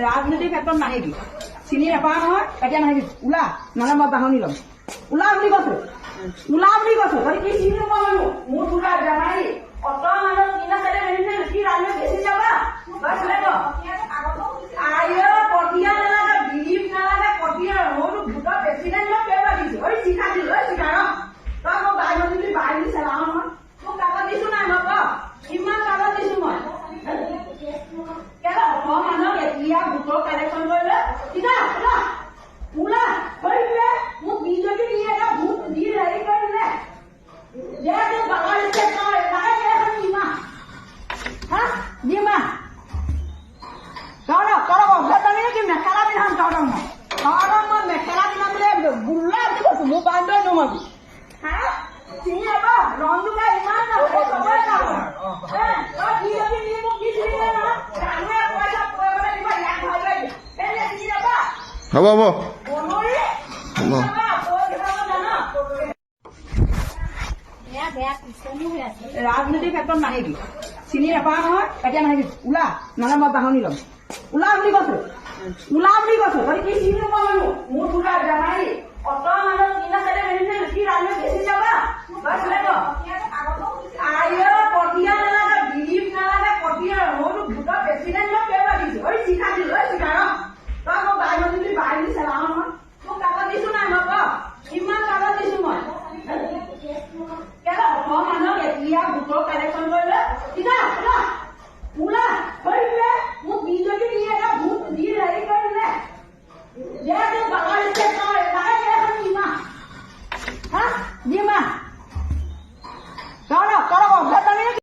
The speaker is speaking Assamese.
ৰাজনীতিৰ ক্ষেত্ৰত নাহিবি। চিনি নাপাওঁ নহয়, এতিয়া নাহিবি। ওলা, নহ'লে মই বাহনি ল'ম। ওলা বুলি কৈছো, ওলা বুলি কৈছো। তই কি চিনি নোপোৱা মানুহ? মোৰ দুটা বেমাৰী অত মানুহ তিনিটা চাৰিটা মেলিছে, কি ৰাজনীতি বেছি যাবা। তই চলাই ক। আইঅ, কটীয়া নালাগে, দিলীপ নালাগে, কটীয়া। মইতো ভোটৰ প্ৰেচিডেণ্ট মই কেইবাৰ দিছো। ঐ শিখা দিছো, ঐ শিখা, ৰ। তই মোক বাই ভনী বাই বুলি চেলাও নহয়। মোক কাগজ দিছো নাই মই? ক, কিমান কাগজ দিছো মই? কেলে অসম মানুহক এতিয়া ভোটৰ কালেকশ্যন কৰিলে? চিধা ওলা, ওলা কৰি দিলে। মোক বিজেপি দি এটা ভোট দি হেৰি কৰি দিলে দে। তোক বাংলাদেশে তই লাগে এখন দিমা, হা দিমা। তহঁতক তহঁতক অভদ্ৰামি কি মেখেলা পিন্ধাম তহঁতক মই? তহঁতক মই মেখেলা পিন্ধাম বুলি বোলা বুলি কৈছো। মোৰ বান্ধৈ নোমাবি। হা, চিনি নাপা ৰঞ্জুকা ইমান নাথাকে, চবৰে কাম। তই বিজেপি নি মোক দিছিলি নহয়? মানুহে পইচা কৰিবলৈ দিব ইয়াক ভাবি এই চিনি নাপা। হ'ব হ'ব। বনৰী। হ'ব। জান, ৰাজনীতিৰ ক্ষেত্ৰত নাহিবি। চিনি নাপাওঁ নহয়, এতিয়া নাহিবি। ওলা, নহ'লে মই বাহনি ল'ম। ওলা বুলি কৈছো, ওলা বুলি কৈছো। তই কি চিনি নোপোৱা মানুহ? মোৰ দুটা বেমাৰী অত মানুহ তিনিটা চাৰিটা মেলিছে, কি ৰাজনীতি বেছি যাবা। তই চলাই ক। আইঅ, কটীয়া।